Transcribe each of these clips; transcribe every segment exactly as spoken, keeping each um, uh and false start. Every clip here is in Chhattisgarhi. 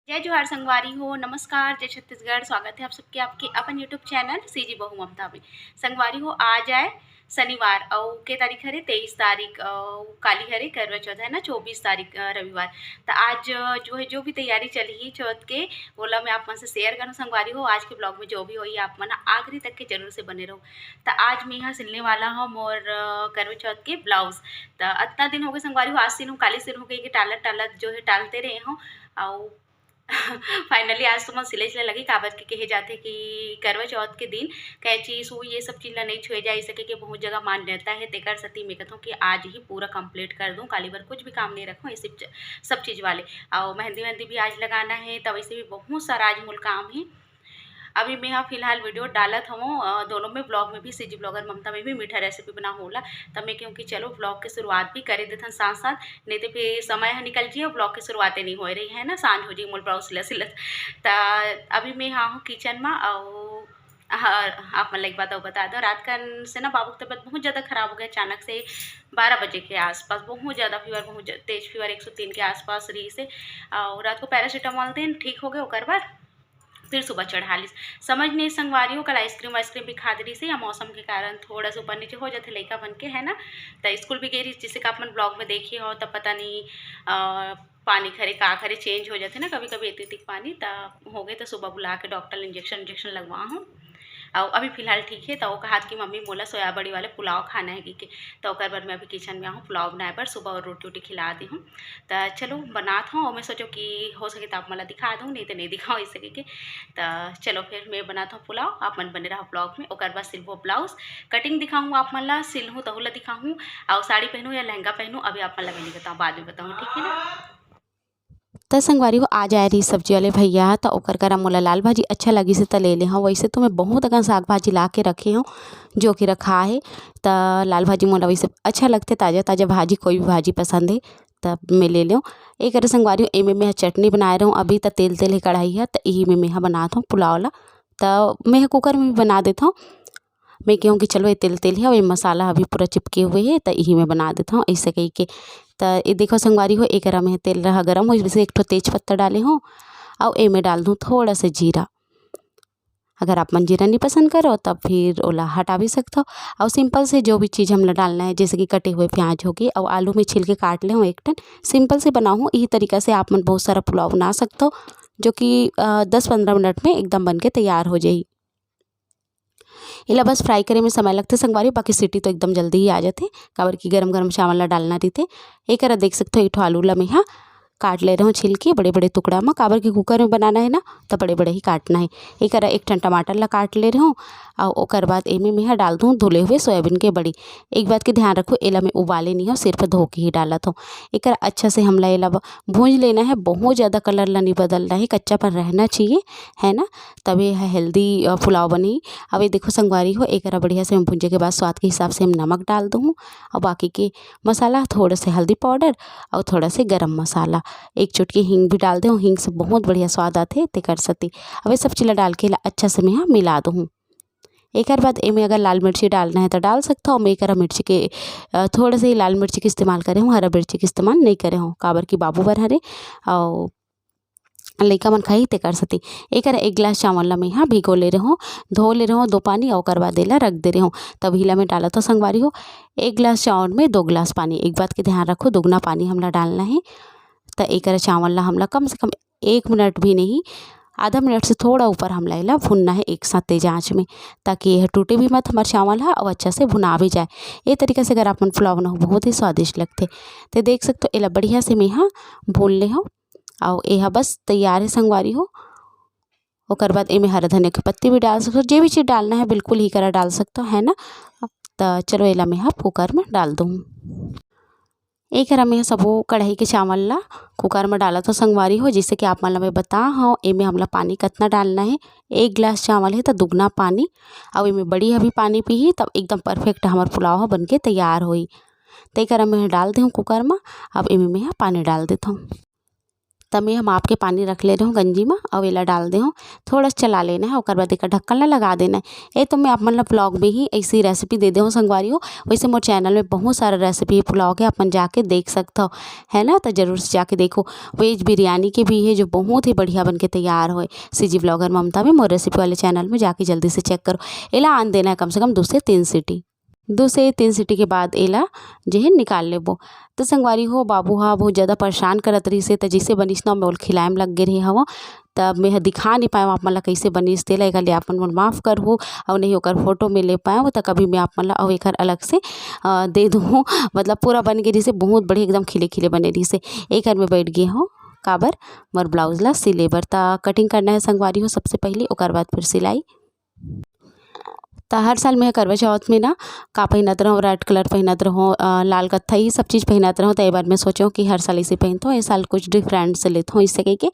जय जोहार संगवारी हो, नमस्कार, जय छत्तीसगढ़। स्वागत है आप सबके आपके अपन YouTube चैनल सीजी बहू ममता में। संगवारी हो, आज आए शनिवार, अउ के तारीख हरे? तेईस तारीख, अउ काली हरे करवा चौथ, है ना, चौबीस तारीख, अ, रविवार। त आज, अ, जो है, जो भी तैयारी चलही चौथ के, ओला मैं आप मन से शेयर करूँ संगवारी हो। आज के ब्लॉग में जो भी होही, आप मन आखिरी तक के जरूर से बने रहो। त आज मैं यहाँ सिलने वाला हूँ मोर, अ, करवा चौथ के ब्लाउज। त अतना दिन हो गए संगवारी हो, आज सिलूँ, काली सिलूँ कहिके टालत टालत जो है, टालते रहे हूँ। अउ फाइनली आज तो मोर सिले चले लगी, काबर के कहे जाथे कि करवा चौथ के दिन कैंची, सुई, ये सब चीज ला नहीं छुए जाए, इसे कहिके बहुत जगह मान्यता है। तेकर सेती मैं कहथों कि आज ही पूरा कंप्लीट कर दूँ, काली बर कुछ भी काम नहीं रखूँ, ये सब च-, सब चीज वाले। अउ मेहंदी वेहंदी भी आज लगाना है, त वैसे भी बहुत सारा आज मोर काम है। अभी मैं हा फिलहाल वीडियो डालत हवं, अ, दोनों में, ब्लॉग में भी, सीजी ब्लॉगर ममता में भी मीठा रेसिपी बना होला, त मैं कहूँ कि चलो ब्लॉग के शुरुआत भी करे देथन साथ साथ, नहीं तो फिर समय ह निकल जिए, ब्लॉग के शुरुआते नहीं होए रही है ना, सांझ हो जी मोर ब्लाउज सिला सिलत। त अभी मैं हा हूँ किचन में, अउ ह-, आप मन ला एक बात अउ बता दो, रात कन से ना बाबू की तबीयत बहुत ज़्यादा खराब हो गया अचानक से, बारह बजे के आसपास बहुत ज़्यादा फीवर, बहुत ज-, तेज फीवर एक सौ तीन के आसपास रही से, अउ रात को पैरासीटामोल देन, ठीक हो गए, ओकर बाद फिर सुबह चढ़ा लिस। समझ नहीं संगवारी हो, कल आइसक्रीम वाइसक्रीम भी खा दे रही से, या मौसम के कारण थोड़ा सा ऊपर नीचे हो जाते लइका मन के, है ना। त स्कूल भी गई रही, जिसे का अपन ब्लॉग में देखे हो, तब पता नहीं, अ, पानी खरे का खरे चेंज हो जाते ना कभी कभी, एती एती पानी, त हो गए, त सुबह बुला के डॉक्टर इंजेक्शन इंजेक्शन लगवा हूँ। अउ अभी फिलहाल ठीक है, त वो कहा कि मम्मी मोला सोया बड़ी वाले पुलाव खाना है कहिके, त ओकर बर मैं अभी किचन में आहूँ पुलाव बनाए बर, सुबह और रोटी वोटी खिला दी हूँ। त चलो बनात हूँ, और मैं सोचो कि हो सके त आप मन ला दिखा दूँ, नहीं तो नहीं दिखाऊँ इसे कहिके। त चलो फिर मैं बनात हूँ पुलाव, आप मन बने रहो ब्लॉग में। ओकर बाद सिलबो ब्लाउज, कटिंग दिखाऊँ आप मन ला, सिलहूँ तहू ला दिखाऊँ, अउ साड़ी पहनूँ या लहंगा पहनूँ, अभी आप मन ला मैं नहीं बताऊँ, बाद में बताऊँ, ठीक है ना। त संगवारी हो, आज आए रही सब्जी वाले भैया, त ओकर करा मोला लाल भाजी अच्छा लगिस हे, त ले ले हव। वैसे तो मैं बहुत अकन साग भाजी ला के रखे हव, जो कि रखा हे, त लाल भाजी मोला वैसे अच्छा लगथे, ताजा ताजा भाजी, कोई भी भाजी पसंद हे, त मैं ले लेव। एक अरे संगवारी हो, एमे मैं ह चटनी बनाए रहूँ, अभी त तेल तेल हे कढ़ाई ह, त इही में मैं ह बनात हव पुलाव ला। त मैं ह कुकर में भी बना देत हव। मैं कहूँ कि चलो, ये तेल तेल हे, अउ ये मसाला अभी पूरा चिपके हुए हे, त इही में बना देत हव, ऐसे कहिके। त ये देखो संगवारी हो, एकरा में तेल रहा गरम हो, इसमें से एक ठो तेज पत्ता डाले हव, अउ एमे डाल दूँ थोड़ा से जीरा। अगर आप मन जीरा नहीं पसंद करो, तब फिर ओला हटा भी सकथो। अउ सिंपल से जो भी चीज़ हमला डालना है, जैसे कि कटे हुए प्याज हो गए, अउ आलू में छिल के काट ले हूँ एक ठन। सिंपल से बनाहूँ, यही तरीका से आप मन बहुत सारा पुलाव बना सकथो, जो कि, अ, दस पंद्रह मिनट में एकदम बन के तैयार हो जाही। एला बस फ्राई करे में समय लगथे संगवारी, बाकी सीटी तो एकदम जल्दी ही आ जाथे, काबर कि गरम गरम चावल ला डालना रहिथे। एकरा देख सकथो, एक ठो आलू ला मैं हा काट ले रहूँ छिल के बड़े बड़े टुकड़ा म, काबर कि कुकर में बनाना है ना, त बड़े बड़े ही काटना है। एकरा एक ठन टमाटर ला काट ले रहूँ, अउ ओकर बाद एमे मैं हा डाल दूँ धुले हुए सोयाबीन के बड़ी। एक बात के ध्यान रखो, एला मैं उबाले नहीं हूँ, सिर्फ धो के ही डालत हूँ। एकरा अच्छा से हमला एला ब-, भूंज लेना है, बहुत ज़्यादा कलर ला नहीं बदलना है, कच्चापन रहना चाहिए, है ना, तब ये ह-, हेल्दी, अ, पुलाव बनही। अब ये देखो संगवारी हो, एकरा बढ़िया से हम भूंजे के बाद स्वाद के हिसाब से हम नमक डाल दूँ, और बाकी के मसाला, थोड़ा से हल्दी पाउडर और थोड़ा से गरम मसाला, एक चुटकी हींग भी डाल दें। हींग से बहुत बढ़िया स्वाद आथे, तेकर सेती अब ये सब चीज़ ला डाल के ला अच्छा से मैं हा मिला दूँ। एकर बाद एमे अगर लाल मिर्ची डालना है तो डाल सकथो। मैं एकरा मिर्ची के, अ, थोड़ा से ही लाल मिर्ची के इस्तेमाल करे हूँ, हरा मिर्ची के इस्तेमाल नहीं करे हूँ, काबर कि बाबू बर हरे, और लइका मन खाही तेकर सेती। एकर एक गिलास चावल ला मैं हा भिगो ले रहूँ, धो ले रहूँ दो पानी, अउ ओकर बाद एला रख दे रहूँ। तब हिला में डालत हो संगवारी हो, एक गिलास चावल में दो गिलास पानी। एक बात के ध्यान रखो, दुगना पानी हमला डालना है। त एकर चावल ला हमला कम से कम एक मिनट भी नहीं, आधा मिनट से थोड़ा ऊपर हमला एला भुनना है एक साथ तेज आंच में, ताकि यह टूटे भी मत हमार चावल हा, और अच्छा से भुना भी जाए। ये तरीका से अगर आप मन पुलाव बनाओ, बहुत ही स्वादिष्ट लगथे। ते देख सकते हो, एला बढ़िया से मैं हा भून ले हूँ। अउ एहा बस तैयार है संगवारी हो। ओकर बाद एमे हरा धनिया के पत्ती भी डाल सकथो, जे भी चीज़ डालना है बिल्कुल ही करा डाल सकथो, है ना। त चलो एला मैं हा कुकर में डाल दूँ। एक हरा मैं सबो कढ़ाई के चावल ला कुकर में डालत हो संगवारी हो, जैसे कि आप मन ला मैं बता हूँ एमे हमला पानी कतना डालना है। एक गिलास चावल है त दुगना पानी, अउ एमे बड़ी अभी पानी पीही तब एकदम परफेक्ट हमर पुलाव ह बन के तैयार होही। त एकरा मैं डाल देहूँ कुकर में। अब एमे मैं हा पानी डाल देथों। त मैं ह माप के पानी रख ले रहे हूँ गंजी में, अउ एला डाल दे हूँ। थोड़ा सा चला लेना है, ओकर बाद एकर ढक्कन ला लगा देना है। ये तो मैं आप मन ला vlog में ही ऐसी recipe दे दे हूँ संगवारी हो। वैसे मोर channel में बहुत सारा recipe पुलाव के, अपन जाके देख सकत हो, है ना। तो जरूर से जाके देखो। Veg बिरयानी के भी है, जो बहुत ही बढ़िया बन के तैयार होए। CG vlogger ममता में मोर recipe वाले channel में जाके जल्दी से check करो। एला आन देना है कम से कम दो से तीन सीटी। दो से तीन सीटी के बाद एला जे है निकाल लेबो। तो संगवारी हो, बाबू हा बहुत ज़्यादा परेशान करत रहिस हे, त जइसे बनिस ना, मैं ओला खिलाए में लग गे रहे हवं। तब मैं ह दिखा नहीं पाएव आप मन ला कइसे बनिस तेला, एकर लिए आप मन मोर माफ़ करहू। अउ नहीं ओकर फोटो में ले पाएव, त कभी मैं आप मन ला अउ एकर अलग से, अ, दे दूँ। मतलब पूरा बन गे रहिस हे, बहुत बढ़िया एकदम खिले खिले बने रहिस हे। एकर में बैठ गे हूँ काबर मोर ब्लाउज ला सिले बर। त कटिंग करना है संगवारी हो सबसे पहले, ओकर बाद फिर सिलाई। त हर साल मैं करवा चौथ में ना का पहिनत रहूँ, रेड कलर पहिनत रहूँ, अ, लाल कत्था, ये सब चीज़ पहिनत रहूँ। त ए बार मैं सोचेंव कि हर साल इसे पहनत हूँ, ए साल कुछ डिफरेंट से लेत हूँ इसे कह के।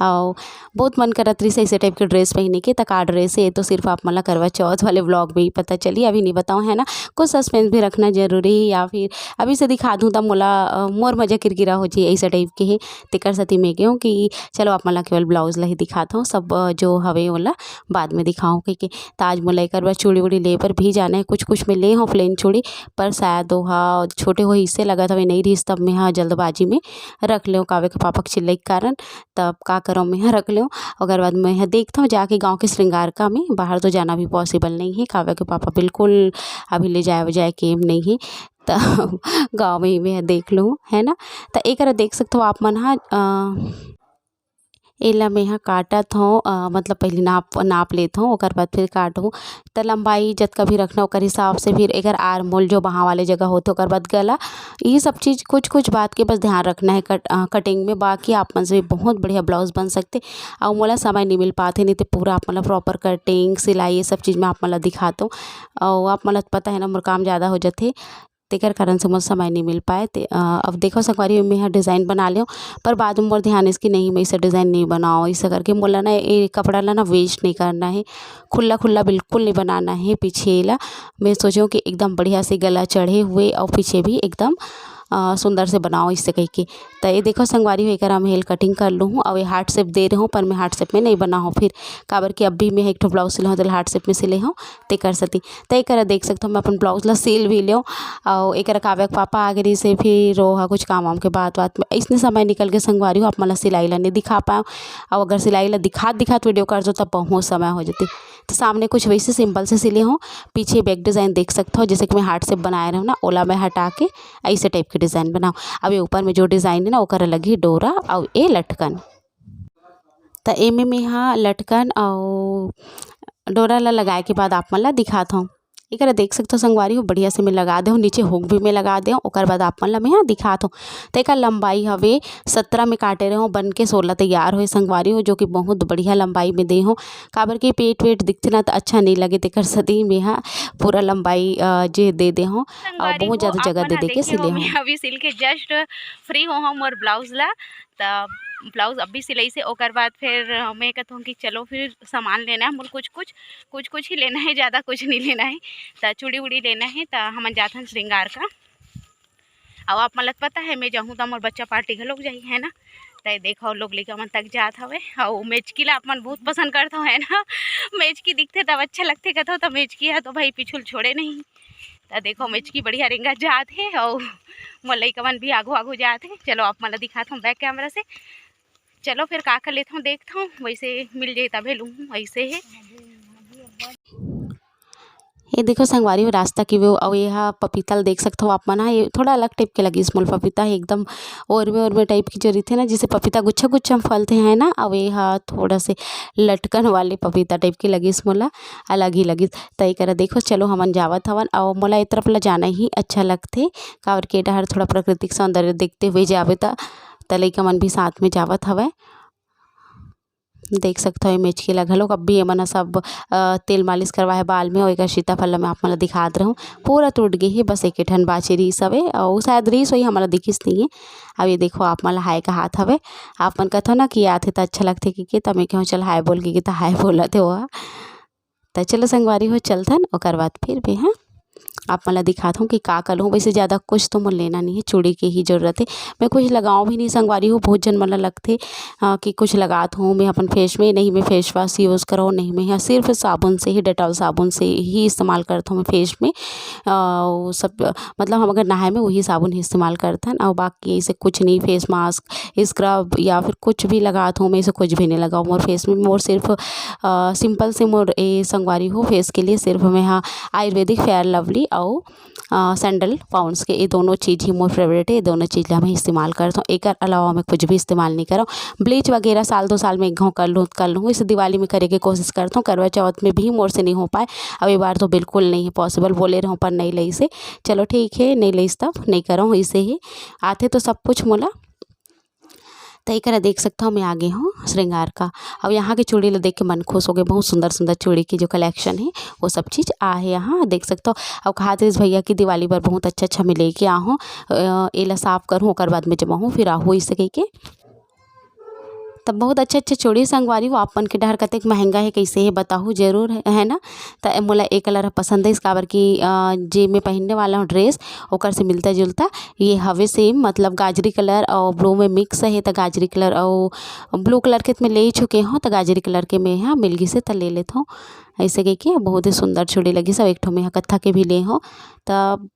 अउ बहुत मन करत रहिस हे ऐसे टाइप के ड्रेस पहने के, त का ड्रेस है, ये तो सिर्फ आप मन ला करवा चौथ वाले ब्लॉग में ही पता चली, अभी नहीं बताऊँ, है ना। कुछ सस्पेंस भी रखना जरूरी है, या फिर अभी से दिखा दूँ त मोला, अ, मोर मजा किरकिरा हो जाए, ऐसे टाइप के है। तेकर सेती मैं कहूँ कि चलो आप मन ला केवल ब्लाउज ला ही दिखात हूँ, सब, अ, जो हवे ओला बाद में दिखाऊँ कह के। त आज मोला एकर बर चूड़ी उड़ी ले बर भी जाना है। कुछ कुछ मैं ले हूँ प्लेन चूड़ी, पर शायद ओहा छोटे होही से लगत हवे, नहीं रहिस तब मैं हा जल्दबाजी में रख लेहूँ कावे के पापा के चिल्लई के कारण। तब का करव, मैं हा रख लेहूँ। ओकर बाद मैं हा देखत हूँ जाके गाँव के श्रृंगार का में, बाहर तो जाना भी पॉसिबल नहीं है, कावे के पापा बिल्कुल अभी ले जाए जाए के नहीं है। त गाँव में ही मैं हा देख लूँ, है ना। त एकरा देख सकत हो आप मन हा, अ, एला मैं हा काटत हूँ, अ, मतलब पहले नाप, नाप लेत हूँ, ओकर बाद फिर काटहूँ। त लंबाई जतका भी रखना ओकर हिसाब से, फिर एकर आर्म होल जो बाहाँ वाले जगह होथे, ओकर बाद गला, ये सब चीज़ कुछ कुछ बात के बस ध्यान रखना है कट-, अ, कटिंग में। बाकी आप मन से भी बहुत बढ़िया ब्लाउज बन सकथे। अउ मोला समय नहीं मिल पाथे, नहीं तो पूरा आप मन ला प्रॉपर कटिंग, सिलाई, ये सब चीज़ में आप मन ला दिखात हूँ। अउ आप मन ला पता है ना, मोर काम ज़्यादा हो जाथे। तेकर कारण से मोर समय नहीं मिल पाए। ते, अ, अब देखो संगवारी, मैं हा डिज़ाइन बना लेव, पर बाद में मोर ध्यान इस कि नहीं, मैं इसे डिज़ाइन नहीं बनाओ, इसे करके मोला ना ये कपड़ा ला ना वेस्ट नहीं करना है, खुला खुला बिल्कुल नहीं बनाना है। पीछे ला मैं सोचेंव कि एकदम बढ़िया से गला चढ़े हुए और पीछे भी एकदम, अ, सुंदर से बनाओ इसे कह के। त ये देखो संगवारी हो, एकर हम हेल कटिंग कर लूँ हूँ, और ये हार्ट शेप दे रहे हूँ, पर मैं हार्ट शेप में नहीं बना हूँ फिर, काबर कि अभी मैं एक ठो ब्लाउज सिले हूँ, तो हार्ट शेप में सिले हूँ, तेकर सेती। त एकरा देख सकत हो, मैं अपन ब्लाउज ला सिल भी लेव, और एकरा काव्या के पापा आ गे रहिस हे, फिर ओहा कुछ काम वाम के बात बात में इसने समय निकल के संगवारी हो, आप मन ला सिलाई ला नहीं दिखा पाएव। और अगर सिलाई ला दिखात दिखात वीडियो कर दो, तब बहुत समय हो जाती। तो सामने कुछ वैसे सिंपल से सिले हूँ, पीछे बैक डिज़ाइन देख सकत हो, जैसे कि मैं हार्ट शेप बनाए रहूँ ना, ओला मैं हटा के ऐसे टाइप के डिज़ाइन बनाओ। अब ये ऊपर में जो डिज़ाइन है ना, ओकर अलग ही डोरा और ये लटकन। त एमे में हा लटकन अउ डोरा ला लगाए के बाद आप मन ला दिखात हूँ। एकरा देख सकत हो संगवारी हो, बढ़िया से मैं लगा दे हूँ, नीचे हुक भी मैं लगा दे हूँ, ओकर बाद आप मन ला मैं हा दिखात हूँ। त एकर लंबाई हवे सत्रह में काटे रहे हूँ, बन के सोलह तैयार होए संगवारी हो, जो कि बहुत बढ़िया लंबाई में दे हूँ, काबर कि पेट वेट दिखथे ना त अच्छा नहीं लगे, तेकर सेती मैं हा पूरा लंबाई, अ, जे दे दे हूँ, अउ संगवारी बहुत हो, ज़्यादा आप जगह मन दे हा दे के देखिए सिले हो, हूँ। मैं अभी सिल के just free हो हूँ मोर ब्लाउज ला, त ब्लाउज अभी सिलइस हे, ओकर बाद फिर मैं कहत हूँ कि चलो फिर सामान लेना है मोला कुछ कुछ, कुछ कुछ ही लेना है, ज़्यादा कुछ नहीं लेना है। त चूड़ी उड़ी लेना है, त हमन जात हन श्रृंगार का। अउ आप मन ला पता है, मैं जाहूँ त मोर बच्चा पार्टी घलोक जाही, है ना। त देखो लोग लइका मन तक जात हवे, अउ मेचकी ला आप मन बहुत पसंद करत हो, है ना। मेचकी दिखथे तब अच्छा लगथे कहत हो, त मेचकी ह तो भाई पीछू ल छोड़े नहीं। त देखो मेचकी बढ़िया रेंगा जात हे, अउ मोर लइका मन भी आगू आगू जात हे। चलो आप मन ला दिखात हूँ बैक कैमरा से। चलो फिर का का लेत हूँ, देखत हूँ, वैसे मिल जाई तभे लूँ, ऐसे हे। ये देखो संगवारी हो, रास्ता के view, अउ ये हा पपीता ल देख सकत हो आप मन हा, ये थोड़ा अलग टाइप के लगिस मोला पपीता, हे एकदम ओरमे ओरमे टाइप के जो रहिथे ना, जैसे पपीता गुच्छा गुच्छा में फलथे, है ना, अउ ये हा थोड़ा से लटकन वाले पपीता टाइप के लगिस मोला, अलग ही लगिस। त एकरा देखो, चलो हमन जावत हवन, अउ मोला ए तरफ ला जाना ही अच्छा लगथे, काबर के ए डहर थोड़ा प्राकृतिक सौंदर्य देखते हुए जावे त, त लइका मन भी साथ में जावत हवय। देख सकत हव, ए मेचकी ला घलोक अभी एमन ह सब, अ, तेल मालिश करवाए हे बाल में, अउ एकर सीताफल ला मैं आप मन ला दिखात रहूं, पूरा टूट गे हे, बस एके ठन बाचे रिहिस हवे, अउ शायद रिहिस होही, हमन ला दिखिस नइये। अब ये देखो, आप मन ला हाय कहात हवे, आप मन कथव ना कि आथे त अच्छा लगथे कहिके, त मैं कहूं चल हाय बोल कहिके, त हाय बोलत हे ओहा। त चलो संगवारी हो, चलथन, ओकर बाद फिर भी, हाँ। आप मन ला दिखात हूँ कि का का लूँ। वैसे ज़्यादा कुछ तो मोर लेना नहीं है, चूड़ी के ही जरूरत है। मैं कुछ लगाऊँ भी नहीं संगवारी हो, बहुत झन मन ला लगथे, अ, कि कुछ लगात हूँ मैं अपन फेस में। नहीं, मैं फेस वाश यूज़ करो, नहीं, मैं यहाँ सिर्फ साबुन से ही, डेटॉल साबुन से ही इस्तेमाल करत हूँ मैं फेस में। अ, वो सब, मतलब हम अगर नहाए में वही साबुन ही इस्तेमाल करथन, और बाकी ऐसे कुछ नहीं, फेस मास्क, स्क्रब या फिर कुछ भी लगात हूँ मैं, ऐसे कुछ भी नहीं लगाऊँ मोर फेस में। मोर सिर्फ, अ, सिंपल से मोर ए संगवारी हो, फेस के लिए सिर्फ मैं हाँ आयुर्वेदिक फेयर लवली और, अ, सैंडल पाउंड्स के, ये दोनों चीज़ ही मोर फेवरेट है। ये दोनों चीज़ ला मैं इस्तेमाल करत हूँ, एकर अलावा मैं कुछ भी इस्तेमाल नहीं करौं। ब्लीच वगैरह साल दो साल में एक घाव कर लूँ, कर लूँ, इसे दिवाली में करे के कोशिश करत हूँ। करवा चौथ में भी मोर से नहीं हो पाए, अब ये बार तो बिल्कुल नहीं है पॉसिबल, बोले रहूँ पर नहीं लइसे। चलो ठीक है, नहीं लइस तब नहीं करौं, इसे ही आथे तो सब कुछ मोला। त एकरा देख सकथव, मैं आगे हूँ श्रृंगार का। अब यहाँ के चूड़ी ला देख के मन खुश हो गए, बहुत सुंदर सुंदर चूड़ी की जो कलेक्शन है, वो सब चीज़ आ है यहाँ, देख सकथव। अब कहा थे इस भैया की दिवाली पर बहुत अच्छा अच्छा मैं लेके आ हूँ, अ, एला साफ करूँ, ओकर बाद में जमा हूँ, फिर आहू इसे कह के। तब बहुत अच्छा अच्छा चूड़ी संगवारी हो, आप मन के डहर कतेक महंगा है, कैसे है, बताहू जरूर, है, है ना। त मोला ए कलर ह पसंद है, इस काबर कि, अ, जे मैं पहनने वाला हूँ ड्रेस, ओकर से मिलता जुलता ये हवे सेम, मतलब गाजरी कलर और ब्लू में मिक्स है, त गाजरी कलर और ब्लू कलर के त मैं ले ही चुके हूँ, त गाजरी कलर के मैं यहाँ मिल गिसे त ले लेत हूँ। ऐसे कह के बहुत ही सुंदर चूड़ी लगी सब। एक ठो मैं यहाँ कत्था के भी ले हूँ, त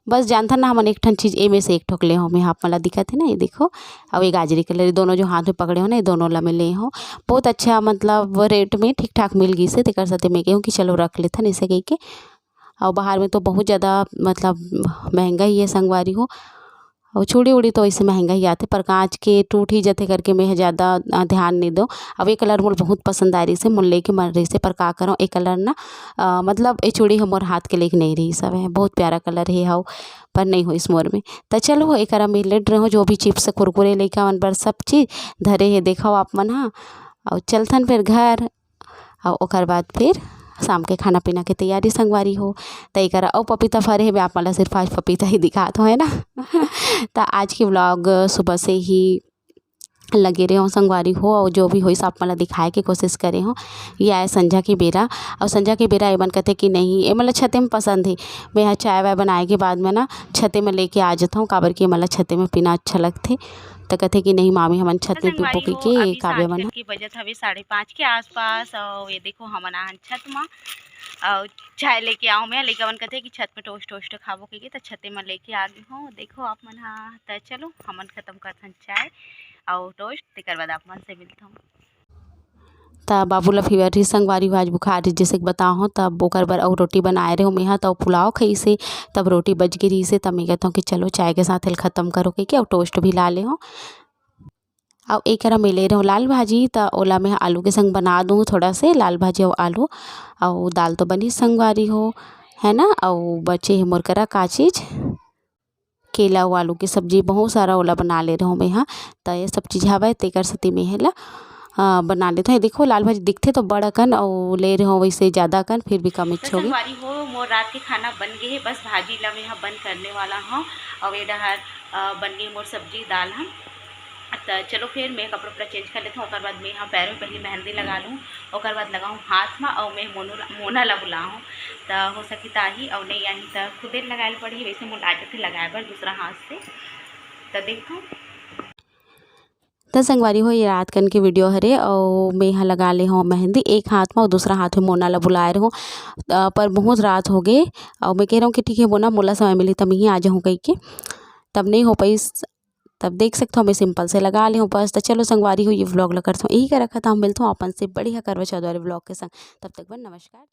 बस जानथन ना, हमन एक ठन चीज़ एमे से एक ठोक ले हूँ मैं, आप मन ला दिखत है ना, ये देखो, अब ये गाजरी कलर, ये दोनों जो हाथ में पकड़े हो ना, ये दोनों ला मैं ले हूँ। बहुत अच्छा, मतलब रेट में ठीक ठाक मिल गिसे, तेकर सेती मैं कहूँ कि चलो रख लेथन, ऐसे कह के। और बाहर में तो बहुत ज़्यादा, मतलब, महंगा ही है संगवारी हो। और चूड़ी उड़ी तो ऐसे महंगा ही आथे, पर कांच के टूट ही जथे करके मैं ज़्यादा, अ, ध्यान नहीं दो। अब ये कलर मोला बहुत पसंद आ रही से, मोला लेके मन रही से, पर का करूँ, ये कलर ना, अ, मतलब ये चूड़ी ह मोर हाथ के लेके नहीं रही सब है, बहुत प्यारा कलर है हाउ, पर नहीं होइस मोर में। त चलो एकरा में लेट रहो, जो भी चिप्स कुरकुरे लइका मन बर सब चीज़ धरे है, देखो आप मन हा। और चलथन फिर घर, और ओकर बाद फिर शाम के खाना पीना के तैयारी संगवारी हो। त एकरा अउ पपीता फरे हे, मैं आप मन ला सिर्फ आज पपीता ही दिखात हूँ, है ना। त आज के व्लॉग सुबह से ही लगे रहे हो संगवारी हो, और जो भी होइस आप मन ला दिखाए के कोशिश करे हो। ये आए संझा के बेरा, और संझा के बेरा एमन कहते कि नहीं, एमन ला छते में पसंद है। मैं यहाँ चाय वाय बनाए के बाद में ना छते में लेके आ जाता हूँ, काबर कि एमन ला छते में पीना अच्छा लगथे। त कहते कि नहीं मामी, हमन छत में पीबो कह के। काव्य मन की बजत हवे साढ़े पाँच के आसपास, और ये देखो हमन आहन छत में, और चाय लेके आओ मैं, लइका मन कहते कि छत में टोस्ट टोस्ट खाबो कह के, त छते में लेके आ गई हूँ। देखो आप मन हा, त चलो हमन खत्म करथन चाय और टोस्ट, तेकर बाद आप मन से मिलता हूँ। त बाबू ला फीवर रहिस संगवारी हो, आज बुखार रहिस, जैसे कि बताओ, तब ओकर बर अउ रोटी बनाए रहे हो मेहा, त पुलाव खाइसे, तब रोटी बच गई रहिसे, तब मैं कहता हूँ कि चलो चाय के साथ एल खत्म करो कह के, अउ टोस्ट भी ला ले हो। अउ एकरा में ले रहे हो लाल भाजी, त ओला मैं आलू के संग बना दूँ थोड़ा से, लाल भाजी अउ आलू, अउ दाल तो बनी संगवारी हो, है ना, अउ बचे है मोर करा का चीज़, केला अउ आलू के सब्जी, बहुत सारा ओला बना ले रहे हो मैं हा। त ये सब चीज़ हवय, तेकर सेती मैं हे ला, अ, बना लेत हूँ। ये देखो, लाल भाजी दिखथे तो बड़ अकन, अउ ले रहे हो वैसे ज़्यादा अकन, फिर भी कम तो इच्छा होगी। संगवारी हो, मोर रात के खाना बन गए हे, बस भाजी ला मैं हा बंद करने वाला हूँ। अउ ये डहर, अ, बन गई मोर सब्जी, दाल हम। त चलो फिर मैं कपड़ा उपड़ा चेंज कर लेत हूँ, ओकर बाद मैं हा पैर में पहले मेहंदी लगा लूँ, ओकर बाद लगाऊँ हाथ में, अउ मैं मोनू ला, मोना ला बुलाऊँ। त हो सकी त आही, अउ नहीं आही त खुदे लगाए ल पड़ही। वैसे मोला आ जाथे लगाए बर दूसरा हाथ से, त देखथों। त संगवारी हो, ये रात कन के वीडियो हरे, अउ मैं हा लगा ले हूँ मेहंदी एक हाथ में, अउ दूसरा हाथ में मोना ला बुलाए रहूँ। अ, पर बहुत रात हो गए, अउ मैं कह रहा हूँ कि ठीक है मोना, मोला समय मिली त मैं ही आ जाऊँ कह के, तब नहीं हो पाइस। तब देख सकते हो, मैं सिंपल से लगा ले हूँ बस। त चलो संगवारी हो, ये व्लॉग ला करता हूँ यही का रखा था। हम मिलते हूँ अपन से बढ़िया करवा चौथ वाले व्लॉग के संग। तब तक बर नमस्कार।